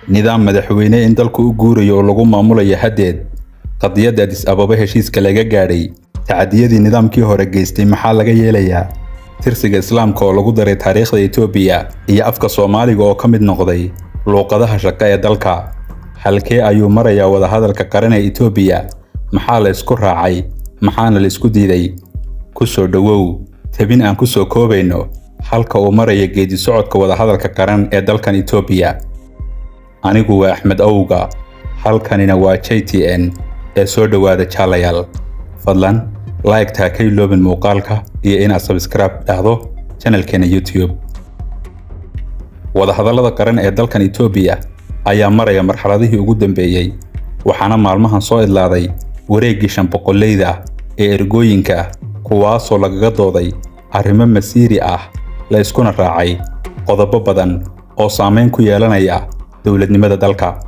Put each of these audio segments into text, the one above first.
Nidaam madaxweyne in dalku u guurayo oo lagu maamulayo haddeed. Qadiyadda Addis Ababa heshiiska laga gaadhay. Tacadiyadii nidaamkii hore geystay maxaa laga yeelayaa? Tirsiga Islaamka oo lagu daray taariikhda Itoobiya iyo afka Soomaaliga oo ka mid noqday luuqadaha shaqo ee dalka. Halkee ayuu marayaa wadahadalka qaran ee Itoobiya? Maxaa la isku raacay? Maxaana la isku diiday? Ku soo dhowow tabin aan ku soo koobayno halka uu maraya geedi socodka wadahadalka qaran ee dalkan Itoobiya. Anigu waa Axmed Awga, halkanina waa JTN ee soo dhowaada jaalayaal. Fadlan like-ta ka iloobin muuqaalka iyo inaad subscribe dhahdo channelkeena YouTube. Wadahadallada qaran ee dalkan Itoobiya ayaa maraya marxaladihii ugu dambeeyay, waxaana maalmahan soo idlaaday wareeggii 500-leyda ee ergooyinka, kuwaasoo lagaga dooday arrimo masiiri ah, la iskuna raacay qodobo badan oo saameyn ku yeelanaya dowladnimada dalka.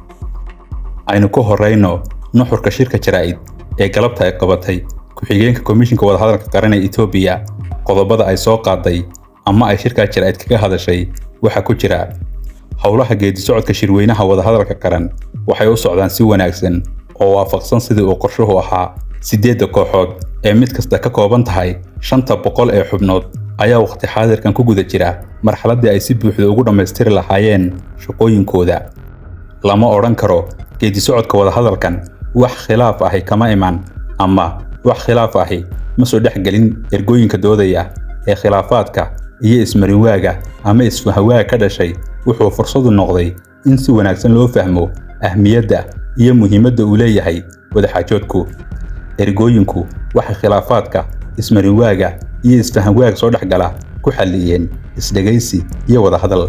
Aynu ku horeyno nuxurka shirka jaraa'id ee galabta ay qabatay ku-xigeenka Komishinka Wadahadalka Qaran ee Itoobiya. Qodobada ay soo qaaday ama ay shirka jaraa'id kaga hadashay waxaa ku jira: howlaha geedi socodka shirweynaha wadahadalka qaran waxay u socdaan si wanaagsan oo waafaqsan sidii uu qorshuhu ahaa. 8 kooxood ee mid kasta ka kooban tahay 500 ee xubnood ayaa waqti xaadirkan ku guda jira marxaladdii ay si buuxda ugu dhammaystiri lahaayeen shaqooyinkooda. Lama odhan karo geedi socodka wadahadalkan wax khilaaf ahi kama iman ama wax khilaaf ahi ma soo dhex gelin ergooyinka doodaya ee khilaafaadka iyo ismarinwaaga ama isfahawaaga ka dhashay wuxuu fursadu noqday in si wanaagsan loo fahmo ahmiyadda iyo muhiimadda uu leeyahay wadaxaajoodku. Ergooyinku waxay khilaafaadka, ismarinwaaga iyo isfahanwaaga soo dhex gala ku xalliyeen isdhegaysi iyo wadahadal.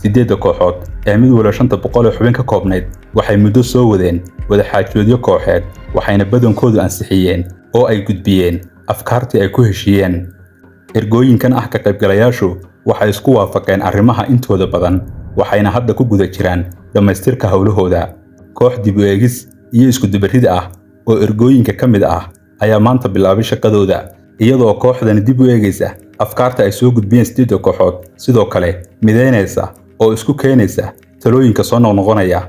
8 kooxood ee mid waliba 500 ee xubin ka koobnayd waxay muddo soo wadeen wadaxaajoodyo kooxeed, waxayna badankoodu ansixiyeen oo ay gudbiyeen afkaartii ay ku heshiiyeen. Ergooyinkan ah ka qaybgalayaashu waxay isku waafaqeen arrimaha intooda badan, waxayna hadda ku guda jiraan dhammaystirka howlahooda. Koox dib u eegis iyo isku dubarid ah oo ergooyinka ka mid ah ayaa maanta bilaabay shaqadooda, iyadoo kooxdani dib u eegaysa afkaarta ay soo gudbiyeen 8 kooxood, sidoo kale midaynaysa oo isku keenaysa talooyinka soo noqnoqonaya.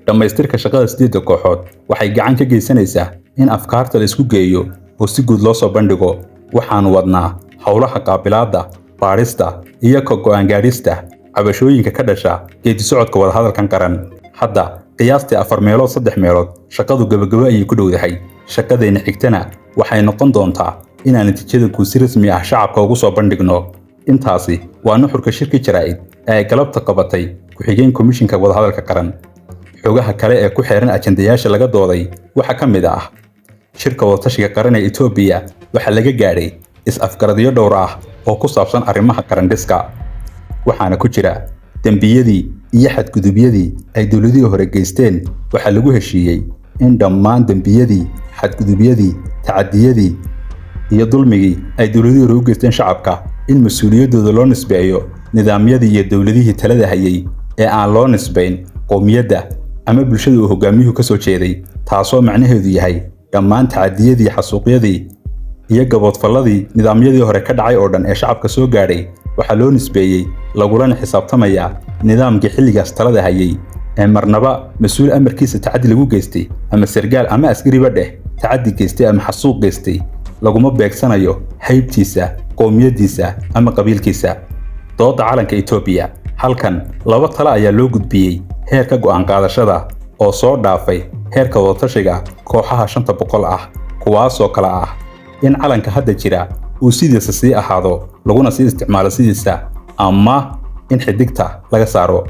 Dhammaystirka shaqada 8 kooxood waxay gacan ka geysanaysaa in afkaarta la isku geeyo oo si guud loo soo bandhigo. Waxaanu wadnaa howlaha qaabilaadda, baadhista iyo ka go'aan gaadhista cabashooyinka ka dhasha geedi socodka wadahadalkan qaran. Hadda qiyaastii 4 meelood 3 meelood shaqadu gabagabo ayay ku dhowdahay. Shaqadeenna xigtana waxay noqon doontaa inaan natiijada guud si rasmi ah shacabka ugu soo bandhigno. Intaasi waa nuxurka shirka jaraa'id ee ay galabta qabatay ku-xigeen Komishinka Wadahadalka Qaran. Xogaha kale ee ku xeeran ajandayaasha laga dooday waxaa ka mid ah: shirka wadatashiga qaran ee Itoobiya waxaa laga gaadhay is-afgaradyo dhowr ah oo ku saabsan arrimaha qarandhiska, waxaana ku jira dembiyadii iyo xadgudubyadii ay dowladihii hore geysteen. Waxaa lagu heshiiyey in dhammaan dembiyadii, xadgudubyadii, tacadiyadii iyo dulmigii ay dowladihii hore u geysteen shacabka in mas-uuliyaddooda loo nisbeeyo nidaamyadii iyo dowladihii talada hayay ee aan loo nisbayn qowmiyadda ama bulshada uu hogaamiyuhu ka soo jeeday, taasoo macnaheedu yahay dhammaan tacadiyadii, xasuuqyadii iyo gaboodfalladii nidaamyadii hore ka dhacay oo dhan ee shacabka soo gaadhay waxaa loo nisbeeyey lagulana xisaabtamayaa nidaamkii xilligaas talada hayay ee marnaba mas-uul amarkiisa tacaddi lagu geystay ama sargaal ama askariba dheh tacaddi geystay ama xasuuq geystay laguma beegsanayo haybtiisa, qowmiyaddiisa ama qabiilkiisa. Doodda calanka Itoobiya: halkan 2 talo ayaa loo gudbiyey heerka go'aan qaadashada oo soo dhaafay heerka wadatashiga kooxaha 500 ah, kuwaasoo kale ah in calanka hadda jira uu sidiisa sii ahaado laguna sii isticmaalo sidiisa, ama in xidigta laga saaro.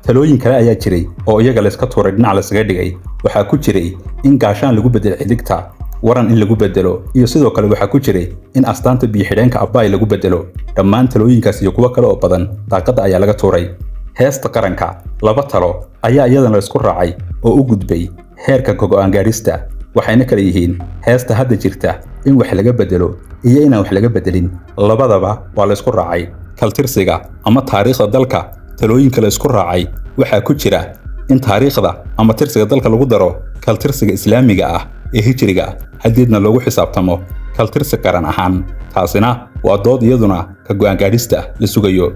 Talooyin kale ayaa jiray oo iyaga layska tuuray, dhinac laysaga dhigay. Waxaa ku jiray in gaashaan lagu bedelo xidigta, waran in lagu bedelo, iyo sidoo kale waxaa ku jiray in astaanta biyo-xidheenka Abbaay lagu bedelo. Dhammaan talooyinkaas iyo kuwo kale oo badan daaqadda ayaa laga tuuray. Heesta qaranka: 2 talo ayaa iyadana la isku raacay oo u gudbay heerka go'aan gaadhista, waxayna kala yihiin heesta hadda jirta in wax laga bedelo iyo inaan wax laga bedelin. Labadaba waa la isku raacay. Kaltirsiga ama taariikhda dalka: talooyinka la isku raacay waxaa ku jira in taariikhda ama tirsiga dalka lagu daro kaltirsiga islaamiga ah ee hijriga, haddeedna loogu xisaabtamo kaltirsi qaran ahaan. Taasina waa dood iyaduna ka go'aan gaadhista la sugayo.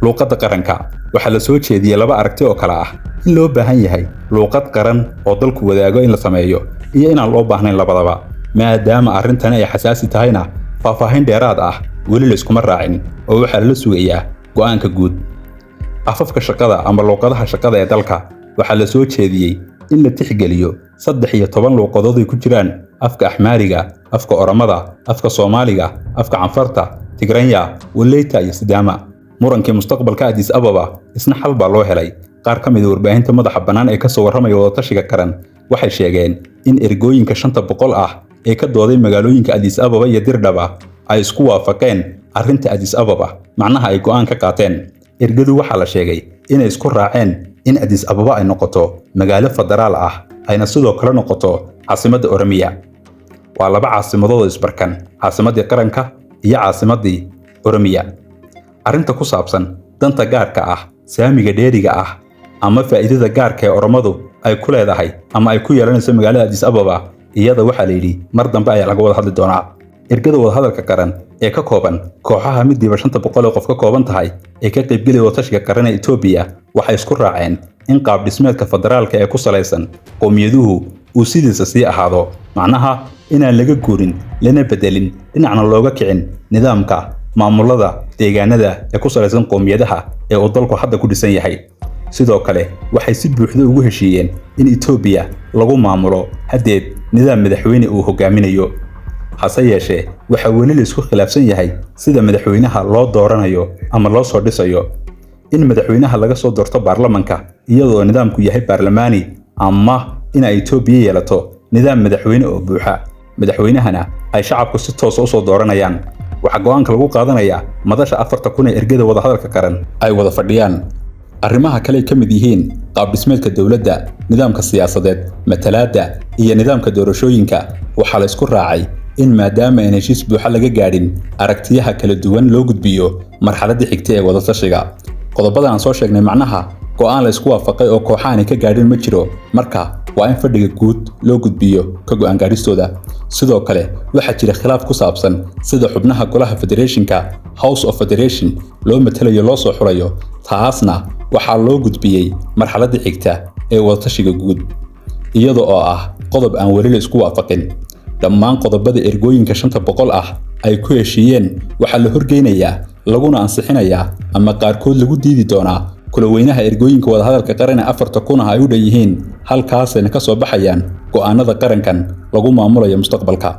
Luuqadda qaranka waxaa la soo jeediyey laba aragti oo kale ah: in loo baahan yahay luuqad qaran oo dalku wadaago in la sameeyo, iyo inaan loo baahnayn labadaba. Maadaama arrintani ay xasaasi tahayna, faahfaahin dheeraad ah weli layskuma raacin oo waxaa lala sugayaa go'aanka guud. Afafka shaqada ama luuqadaha shaqada ee dalka waxaa la soo jeediyey in la tixgeliyo 13 luuqadood ay ku jiraan afka Axmaariga, afka Oromada, afka Soomaaliga, afka Canfarta, Tigranya, Waleyta iyo Sidaama. Murankii mustaqbalka Addis Ababa isna xal baa loo helay. Qaar ka mid ah warbaahinta madaxa bannaan ee ka soo warramaya wadatashiga qaran waxay sheegeen in ergooyinka 500 ah ee ka dooday magaalooyinka Addis Ababa iyo Dirdhaba ay isku waafaqeen arrinta Addis Ababa, macnaha ay go'aan ka qaateen. Ergadu waxaa la sheegay inay isku raaceen in Addis Ababa ay noqoto magaalo federaal ah, ayna sidoo kale noqoto caasimadda Oromiya. Waa laba caasimadood oo isbarkan, caasimaddii qaranka iyo caasimaddii Oromiya. Arrinta ku saabsan danta gaarka ah, saamiga dheeriga ah ama faa'iidada gaarka ee Oromadu ay ku leedahay ama ay ku yeelanayso magaalada Addis Ababa, iyada waxaa la yidhi mar dambe ayaa laga wada hadli doonaa. Ergada wadahadalka qaran ee ka kooban kooxaha midiiba 500 ee qof ka kooban tahay ee ka qaybgelaya wadatashiga qaran ee Itoobiya waxay isku raaceen in qaab dhismeedka federaalka ee ku salaysan qowmiyaduhu uu sidiisa sii ahaado, macnaha inaan laga guurin, lana bedelin, dhinacna looga kicin nidaamka maamulada deegaanada ee ku salaysan qowmiyadaha ee uu dalku hadda ku dhisan yahay. Sidoo kale waxay si buuxda ugu heshiiyeen in Itoobiya lagu maamulo haddeed nidaam madaxweyne uu hogaaminayo. Hase yeeshee, waxaa weli la isku khilaafsan yahay sida madaxweynaha loo dooranayo ama loo soo dhisayo: in madaxweynaha laga soo doorto baarlamanka iyadoo nidaamku yahay baarlamaani, ama in ay Itoobiya yeelato nidaam madaxweyne oo buuxa, madaxweynahana ay shacabku si toosa usoo dooranayaan. Waxaa go'aanka lagu qaadanayaa madasha 4000 ee ergada wadahadalka qaran ay wada fadhiyaan. Arrimaha kale ay ka mid yihiin qaab dhismeedka dowladda, nidaamka siyaasadeed, matalaadda iyo nidaamka doorashooyinka, waxaa la isku raacay in maadaama aan heshiis buuxa laga gaadhin, aragtiyaha kala duwan loo gudbiyo marxaladda xigta ee wadatashiga. Qodobadan aan soo sheegnay, macnaha go'aan la isku waafaqay oo kooxahani ka gaadhin ma jiro, marka waa in fadhiga guud loo gudbiyo ka go'aan gaadhistooda. Sidoo kale waxaa jira khilaaf ku saabsan sida xubnaha golaha federationka, House of Federation, loo matalayo, loo soo xulayo. Taasna waxaa loo gudbiyey marxaladda xigta ee wadatashiga guud, iyada oo ah qodob aan weli la isku waafaqin. Dhammaan qodobada ergooyinka 500 ah ay ku heshiiyeen waxaa la horgeynayaa, laguna ansixinayaa ama qaarkood lagu diidi doonaa kulaweynaha ergooyinka wadahadalka qaran ee 4000 ah ay u dhan yihiin, halkaasayna ka soo baxayaan go'aanada qarankan lagu maamulayo mustaqbalka.